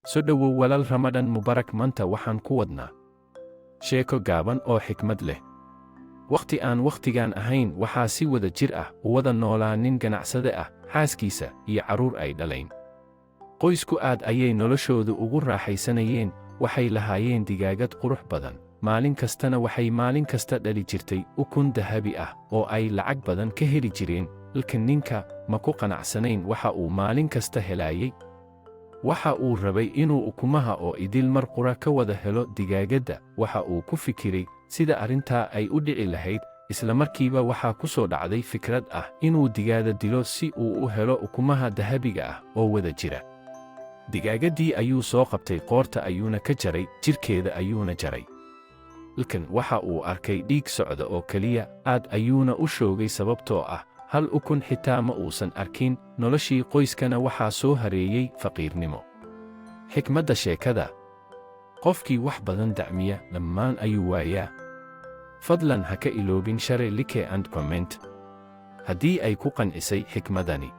So dhowow, walal. Ramadaan mubarak. Manta waxaan ku wadnaa sheeko gaaban oo xikmad leh. Wakhti aan wakhtigan ahayn, waxaa si wada jir ah u wada noolaa nin ganacsade ah, xaaskiisa iyo carruur ay dhalayn. Qoysku aad ayay noloshoodu ugu raaxaysanayeen. Waxay lahaayeen digaagad qurux badan. Maalin kastana waxay maalin kasta dhali jirtay ukun dahabi ah oo ay lacag badan ka heli jireen. Laakiin ninka ma ku qanacsanayn waxa uu maalin kasta helaayay. Waxa uu rabay inuu ukumaha oo idil mar qura ka wada helo digaagadda. Waxa uu ku fikiray sida arrintaa ay u dhici lahayd. Isla markiiba waxaa ku soo dhacday fikrad ah inuu digaada dilo si uu u helo ukumaha dahabiga ah oo wada jira. Digaagaddii ayuu soo qabtay, qoorta ayuuna ka jaray, jidhkeeda ayuuna jaray. Laakiin waxa uu arkay dhiig socda oo keliya. Aad ayuuna u shoogay, sababtoo ah hal ukun xitaa ma uusan arkin. Noloshii qoyskana waxaa soo hareeyey faqiirnimo. Xikmadda sheekada: qofkii wax badan dacmiya dhammaan ayuu waayaa. Fadlan ha ka iloobin share, like and comment haddii ay ku qancisay xikmadani.